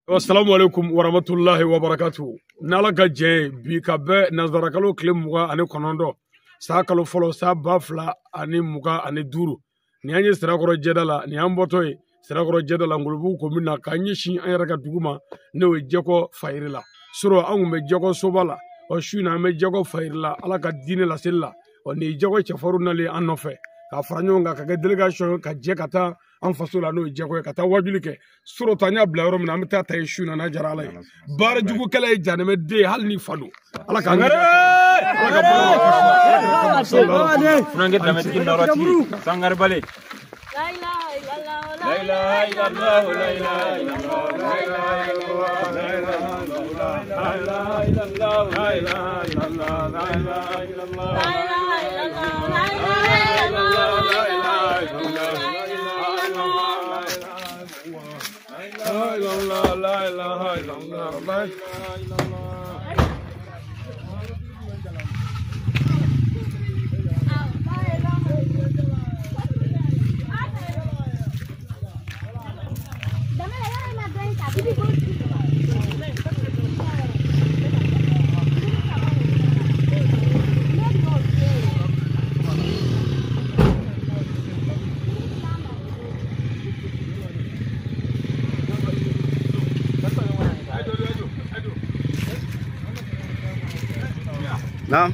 Assalamu alaikum warahmatullahi wabarakatuh. N'Ala ka jɛ bi ka bɛn nanzarakalo tile 29 san kalo fɔlɔ san 2025 nin y'an ye Sirakɔrɔ jɛda la, nin y'an bɔtɔ ye Sirakɔrɔ jɛda la Ngolobugu commune na k'an ɲɛsin an yɛrɛ ka dugu ma, n'o ye Jɛkɔ Fayiri la. Sɔrɔ an kun bɛ Jɛkɔ soba la, ɔ su in na an bɛ Jɛkɔ Fayiri la Ala ka diinɛ laseli la. Ɔ nin ye Jɛkɔ cɛfarinw nalen an nɔfɛ k'a fara ɲɔgɔn kan ka kɛ délégation ka jɛ ka taa an faso la, n'o ye Jɛkɔ ye, ka taa wajuli kɛ. Sɔrɔ ta an y'a bila yɔrɔ min na, an bɛ taa ta yen su in na n'a diyara Ala ye. Baara jugukɛla ye janɛmɛ den ye hali ni fa don. Ala k'an kisi. Ala ka baara kɛ. Funankɛ danbetigi nɔrɔtigi Sangare Bale. La ilaha illallah, la ilaha illallah, la ilaha illallah, la ilaha illallah, la ilaha illallah, la ilaha illallah, la ilaha illallah, la ilaha illallah, la ilaha illallah, la ilaha illallah. Naam.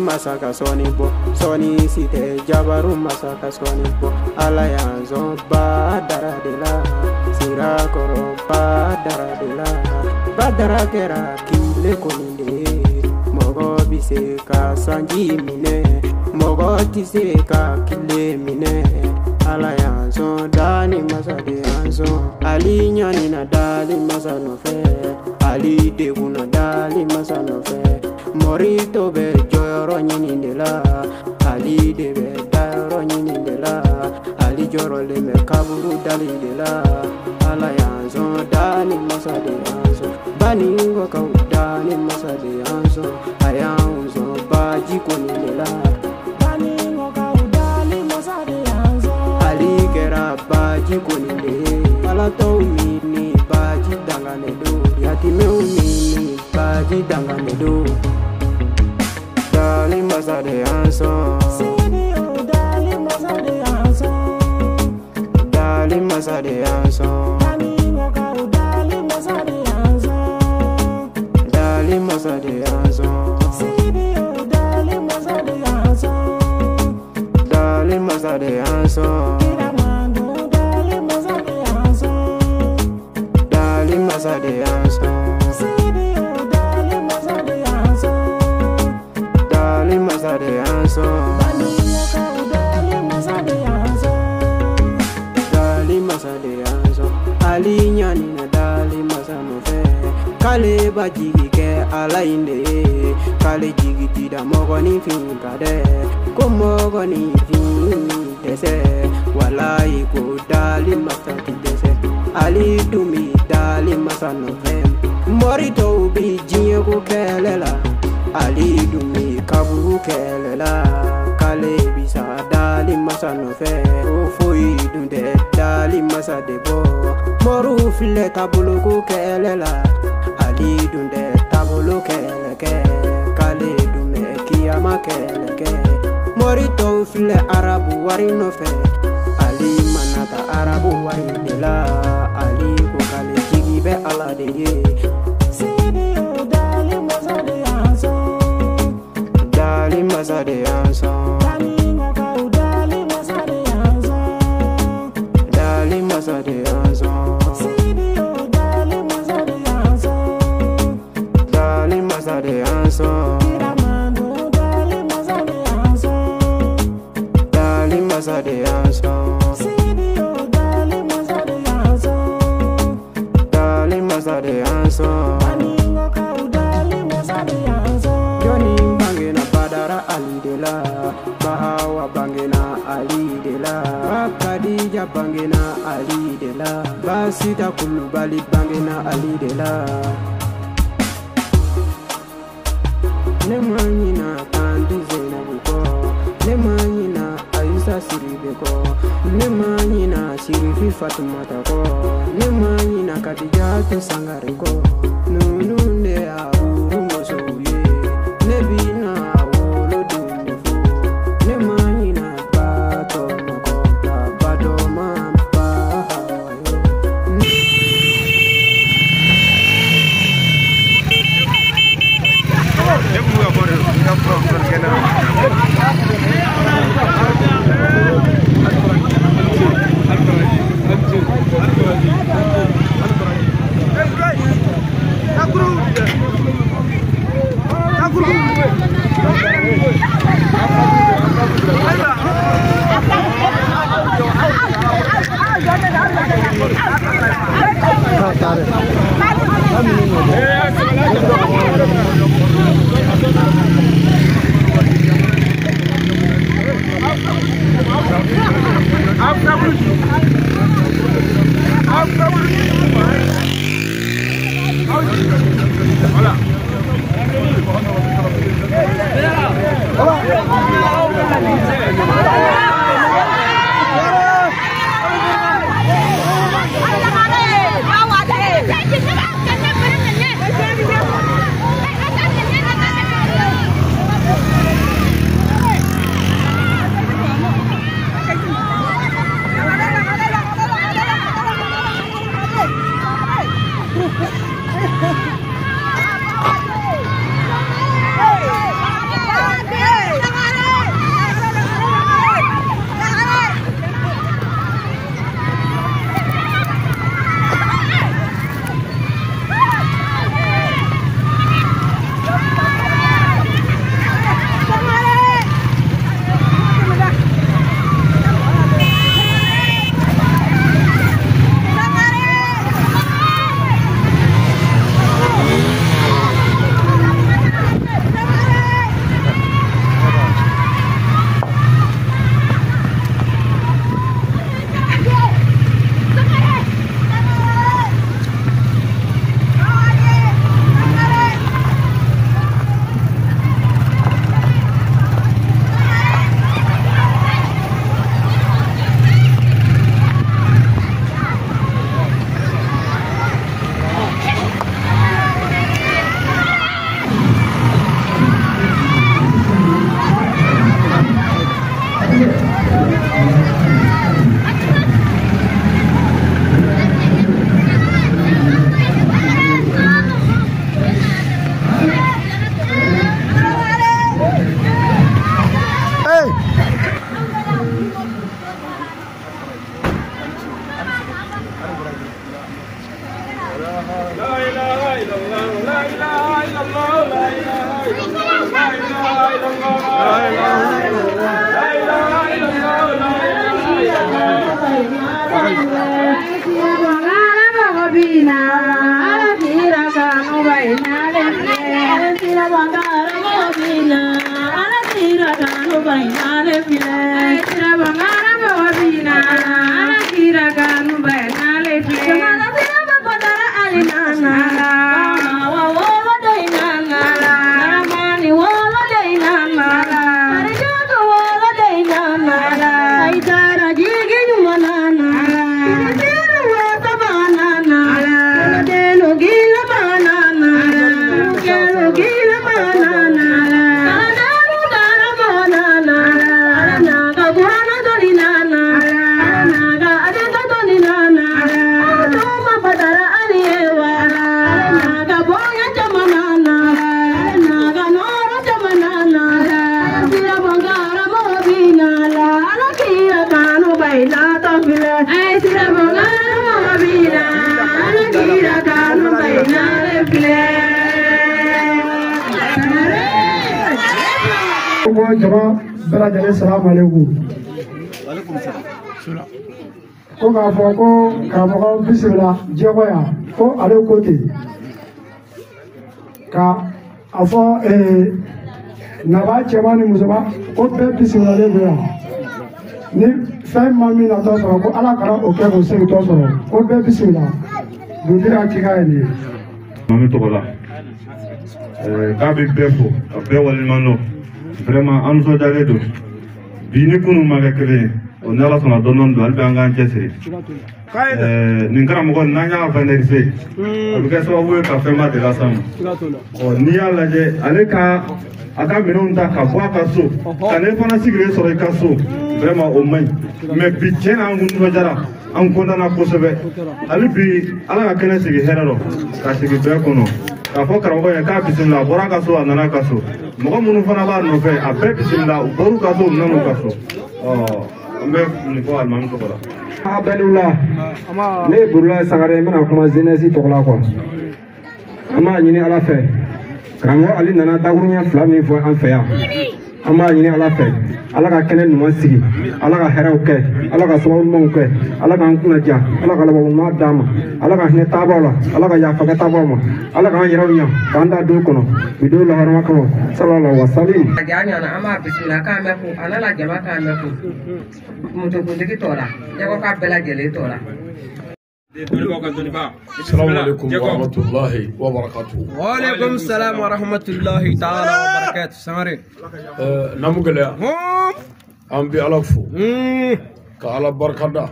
Masaka soni bo soni site jabaru masaka soni bo ala yanzo ba dara de la sira koro ba dara de la ba dara kera kile koninde mogo bise ka sanji mine mogo tise ka kile mine ala yanzo dani masade yanzo ali nyani na dali masano fe ali deguna dali masano fe morito be jɔyɔrɔ ɲini de la ali de bɛ dayɔrɔ ɲini de la ali jɔrɔlen bɛ kaburu dali de la ala y'an sɔn dani masa de y'an sɔn banikɔkaw dani masa de y'an sɔn a y'an sɔn baji kɔni de la banikɔkaw dani masa de y'an sɔn ali kɛra baji kɔni de ye alatɔw min ni baji danganen don yatimɛw min ni baji danganen don. Dali masa de yanson, Dali masa de yanson, Dali masa de yanson, Dali masa de yanson, Dali masa de yanson, Dali masa de yanson, Dali masa de yanson, Dali masa de yanson, Dali masa de yanson. Dali masa de yanson. Dali masa y'an sɔn. Banikɔkaw dali masa de y'an sɔn. Dali masa de y'an sɔn. Ali ɲanina dali masa nɔfɛ. K'ale ba jigi kɛ Ala in de ye. K'ale jigi ti da mɔgɔninfin kan dɛ. Ko mɔgɔninfin dɛsɛ. Walayi ko dali masa ti dɛsɛ. Ali dun bi dali masa nɔfɛ. Mɔri tɔw bi diɲɛ ko kɛlɛ la. Ali dun bi kaburu kɛlɛ la. K'ale bi sa dali masa nɔfɛ. Ko foyi dun tɛ dali masa de bɔ. Mɔriw filɛ taabolo ko kɛlɛ la. Ali dun tɛ taabolo kɛlɛ kɛ. K'ale dun bɛ kiyama kɛlɛ kɛ. Mɔri tɔw filɛ arabu wari nɔfɛ. Ali mana taa arabu wari de la. Ali ko k'ale jigi bɛ Ala de ye. Sidi o dali masa de y'an sɔn. Dali masa de y'an sɔn. Banikɔkaw dali masa de y'an sɔn. Dali masa de y'an sɔn. Sidi o dali masa de y'an sɔn. Dali masa de y'an sɔn. Kiramando dali masa de y'an sɔn. Dali masa de y'an sɔn. Sidi o dali masa de y'an sɔn. Dali masa de y'an sɔn. Banikɔkaw dali masa de y'an sɔn. Jɔnni bangena Badara Ali de la. Bahawa bangena Ali de la. Bakadija bangena Ali de la. Basita Kulubali bangena Ali de la. Ne ma ɲina Tanti Zainabu kɔ. Ne ma ɲina Ayisa Siribe kɔ. Ne ma ɲina Sirifi Fatumata kɔ. Ne ma ɲina Kadijatu Sangare kɔ. Ninnu de y'a wuru musow ye. Ne bi na wolodenw de fo. Ne ma ɲina ba tɔmɔ kɔ. Ka ba dɔma ba hawa yo. bina, ala kira kanu bainale file. Sira bangara mo bina, ala kira kanu bainale file. Sira bangara mo bina, ala kira kanu bainale file. Ala sira bangara alinana, wa wala dainana, ramani wala dainana, arjaga wala dainana, aitara jigi nyumanana. Jama bɛɛ lajɛlen salamu aleykum. Ko k'a fɔ ko karamɔgɔ bisimila Jɛkɔ yan ko ale ko ten ka a fɔ naba cɛman ni musoman ko bɛɛ bisimilalen don yan ni fɛn ma min natɔ sɔrɔ ko ala kana o kɛ k'o segintɔ sɔrɔ ko bɛɛ bisimila dugutigi ka cikan ye nin ye. Mami tɔgɔ la k'a bɛ bɛɛ fo ka bɛɛ waleɲuman dɔn. Vraiment an nisɔndiyalen don bi ni kunun ma kɛ kelen ye o ni ala sɔnna dɔɔnin don hali bi an k'an cɛsiri nin karamɔgɔ n'an y'a valoriser a bɛ kɛ sababu ye ka fɛnba de las'an ma ɔ n'i y'a lajɛ ale ka a ka minɛnw ta ka bɔ a ka so ka ne fana sigilen sɔrɔ i ka so vraiment o man ɲi mais bi tiɲɛ na an kun nisɔndiyara an kɔntanna kosɛbɛ hali bi ala ka kɛnɛ sigi hɛrɛ rɔ ka sigi bɛɛ kɔnɔ k'a fɔ karamɔgɔ ye k'a bisimila a bɔra a ka so a nana a ka so mɔgɔ minnu fana b'a nɔfɛ a bɛɛ bisimila u bɔr'u ka so u nan'u ka so ɔ an bɛ nin fɔ alimami tɔgɔ la. A bɛɛ ni wula ne ye Burulayi Sangare n bɛna kuma jeunesse tɔgɔ la quoi an b'a ɲini ala fɛ karamɔgɔ Ali nana dakuruɲɛ fila min fɔ an fɛ yan an b'a ɲini ala fɛ ala ka kɛnɛ ɲuman sigi ala ka hɛrɛw kɛ ala ka sababu ɲumanw kɛ ala k'an kunna diya ala ka laban ɲuman d'an ma ala ka hinɛ taabaw la ala ka yafa kɛ taabaw ma ala k'an yɛrɛw ɲa k'an da don kɔnɔ bi don laharama kama sallallahu wa salim. A ja ɲana an b'a bisimila k'an bɛ fo a nana jama k'an bɛ fo mutokuntigi tɔ la Jɛkɔ k'a bɛɛ lajɛlen tɔ la. Assalamu alaikum wa rahmatullahi wa barakatuh. Wa alaikum salam wa rahmatullahi ta'ala wa barakatuh. Sangare. Namu gɛlɛya. An bɛ Ala fo. Ka Ala barikada.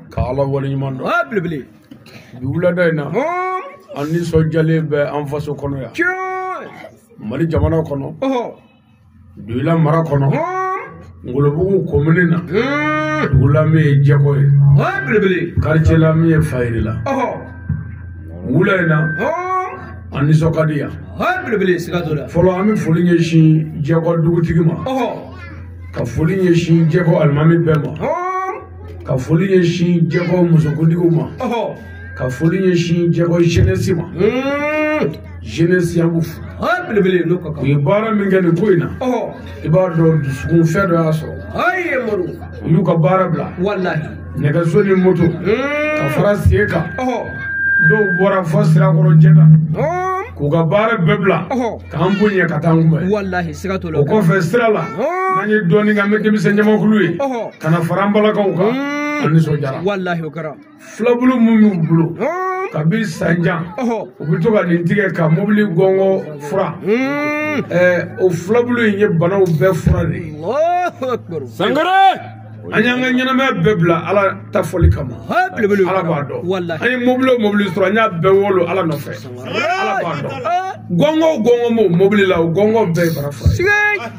Ka Ala waleɲuman dɔn. Ah belebele. Bi wulada in na. An nisɔndiyalen bɛ an faso kɔnɔ yan. Mali jamana kɔnɔ. Duyila mara kɔnɔ. Ngolobugu commune na. Dugu la min ye Jɛkɔ ye. Belebele. Quartier la min ye Fayiri la. Wula in na. An nisɔn ka di yan. Belebele siga t'o la. Fɔlɔ an bɛ foli ɲɛsin Jɛkɔ dugutigi ma. Ka foli ɲɛsin Jɛkɔ alimami bɛɛ ma. Ka foli ɲɛsin Jɛkɔ musokuntigiw ma. Ka foli ɲɛsin Jɛkɔ jeunesse ma. Jeunesse an b'u fo. Belebele n'o ka kan. U ye baara min kɛ nin ko in na. I b'a dɔn dusukun fɛn dɔ y'a sɔrɔ. Ayi Madu. U y'u ka baara bila. Walahi. Nɛgɛso ni moto. Ka fara sen kan. Dɔw bɔra fɔ Sirakɔrɔ Jɛda. K'u ka baara bɛɛ bila. K'an bonya ka taa an kunbɛn. Walahi siga t'o la. O kɔfɛ sira la. N'an ye dɔɔnin kɛ an bɛ denmisɛn ɲamakulu ye. Ka na fara an balakaw kan. An nisɔndiyara. Walahi o kɛra. Filabulu mun b'u bolo. Kabi sanjan. U bɛ to ka nin tigɛ ka mobili gɔngɔ fura. O filabulu in ye banaw bɛɛ fura de ye. Sangare. An y'an ka ɲɛnamaya bɛɛ bila ala ta fɔli kama. Ala b'a dɔn. An ye mobili o mobili sɔrɔ an y'a bɛɛ wolo ala nɔfɛ. Ala b'a dɔn. Gɔngɔ o gɔngɔ m'o mobili la o gɔngɔ bɛɛ ye bara fura ye.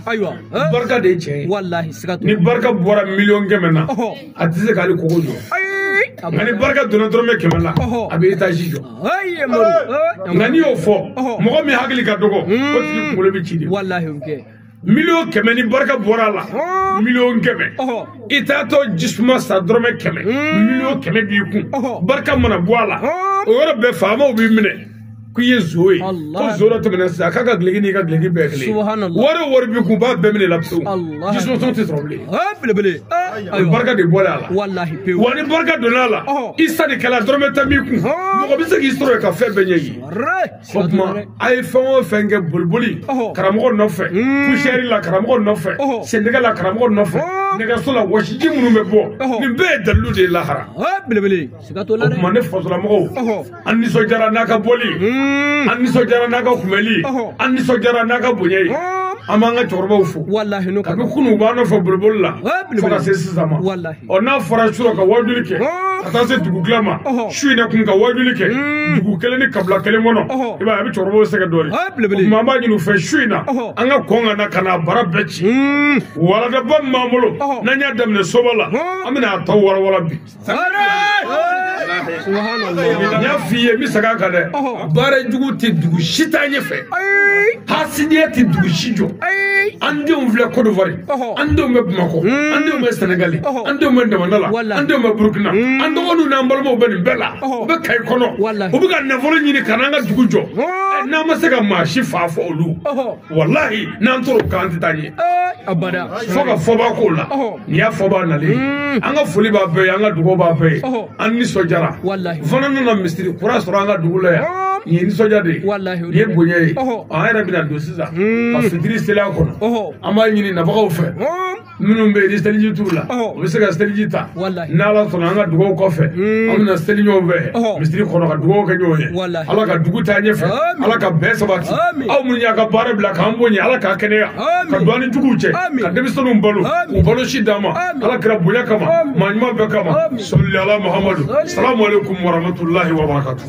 Ayiwa. Barika de ye tiɲɛ ye. Walahi siga t'o la. Ni barika bɔra 100 000 000 na. A tɛ se k'ale kogo jɔ. Nka ni barika donna 100 dɔrɔmɛ la a bɛ étage jɔ. Nka n'i y'o fɔ mɔgɔ min hakili ka dɔgɔ o tigi kunkolo bɛ ci de. Walahi o bɛ kɛ. 100 000 000 ni barika bɔra a la 100 000 000 i taatɔ jisuma san 100 dɔrɔmɛ 100 000 000 b'i kun barika mana bɔ a la o yɔrɔ bɛɛ faamaw b'i minɛ k'i ye zo ye ko zo dɔ tɛmɛna sisan k'a ka duloki n'i ka duloki bɛɛ kelen wari o wari b'i kun u b'a bɛɛ minɛ i la pewu jisuma sɔngɔ tɛ sɔrɔ bilen. Belebele. O barika de bɔra a la. Walahi pewu. Wa ni barika donna a la, i sannikɛla dɔrɔmɛ tan b'i kun, mɔgɔ bɛ se k'i sɔrɔ yen ka fɛn bɛɛ ɲɛ i ye. O tuma a ye fɛn o fɛn kɛ boliboli karamɔgɔ nɔfɛ, poussière la karamɔgɔ nɔfɛ, sendɛgɛ la karamɔgɔ nɔfɛ, nɛgɛso la wɔsiji minnu bɛ bɔ, nin bɛɛ ye dalilu de ye lahara. Belebele. Siga t'o la dɛ. O tuma ne fasolamɔgɔw, an nisɔndiyara n'a ka bɔli ye, an nisɔndiyara n'a ka kunbɛli ye, an nisɔndiyara n'a ka bonya ye. An b'an ka cɛkɔrɔbaw fo. Walahi n'o ka. Kabi kunun u b'an nɔfɛ boliboli la fo ka se sisan ma. Walahi. Ɔ n'a fɔra su rɔ ka wajuli kɛ, ka taa se dugu tila ma, su in de kun ka wajuli kɛ dugu kelen ni kabila kelen kɔnɔ, i b'a ye a bɛ cɛkɔrɔbaw sɛgɛn dɔɔnin. Belebele. O tuma an b'a ɲini u fɛ su in na, an ka kɔn ka na ka na bara bɛɛ ci. Waladaba min b'an bolo, n'an y'a daminɛ soba la, an bɛna a tɔ walawala bi. N y'a f'i ye, n bɛ segin a kan dɛ. Baara jugu tɛ dugu si taa ɲɛfɛ. Hasidiya tɛ dugu si jɔ. An denw filɛ Côte d'Ivoire, an denw bɛ Bamakɔ, an denw bɛ Sénégal, an denw bɛ Damanda la, an denw bɛ Burukina, an dɔgɔninw n'an balimaw bɛ nin bɛɛ la. U bɛ Kayi kɔnɔ, u bɛ ka nafolo ɲini ka n'an ka dugu jɔ. N'an ma se ka maa si fa fɔ olu, walahi n'an tor'o kan an tɛ taa ɲɛ. Abada. Fo ka fɔba k'o la. Nin y'a fɔba nalen ye. An ka foli b'a bɛɛ ye, an ka dugawu b'a bɛɛ ye. An nisɔndiyara. Walahi. Fana nana misiri kura sɔrɔ an ka dugu la yan. Nin ye nisɔndiya de ye. Walahi. Nin ye bonya ye. An yɛrɛ bɛna don sisan ka fitiri seli a kɔnɔ. An b'a ɲini nabagaw fɛ. Minnu bɛ yen ni seliji t'u la, u bɛ se ka seliji ta. N'Ala sɔnna an ka dugawu kɔfɛ, an bɛna seli ɲɔgɔn fɛ misiri kɔnɔ ka dugawu kɛ ɲɔgɔn ye. Ala ka dugu taa ɲɛfɛ, Ala ka bɛn sabati. Aw minnu y'a ka baara bila k'an bonya, Ala k'a kɛnɛya, ka don an ni juguw cɛ, ka denmisɛnninw balo, k'u balo si d'an ma. Ala kɛra bonya kama, maa ɲuman bɛɛ kama. Sɔli ala Muhamadu. Salamu aleykum warahmatulahi wabarakatuh.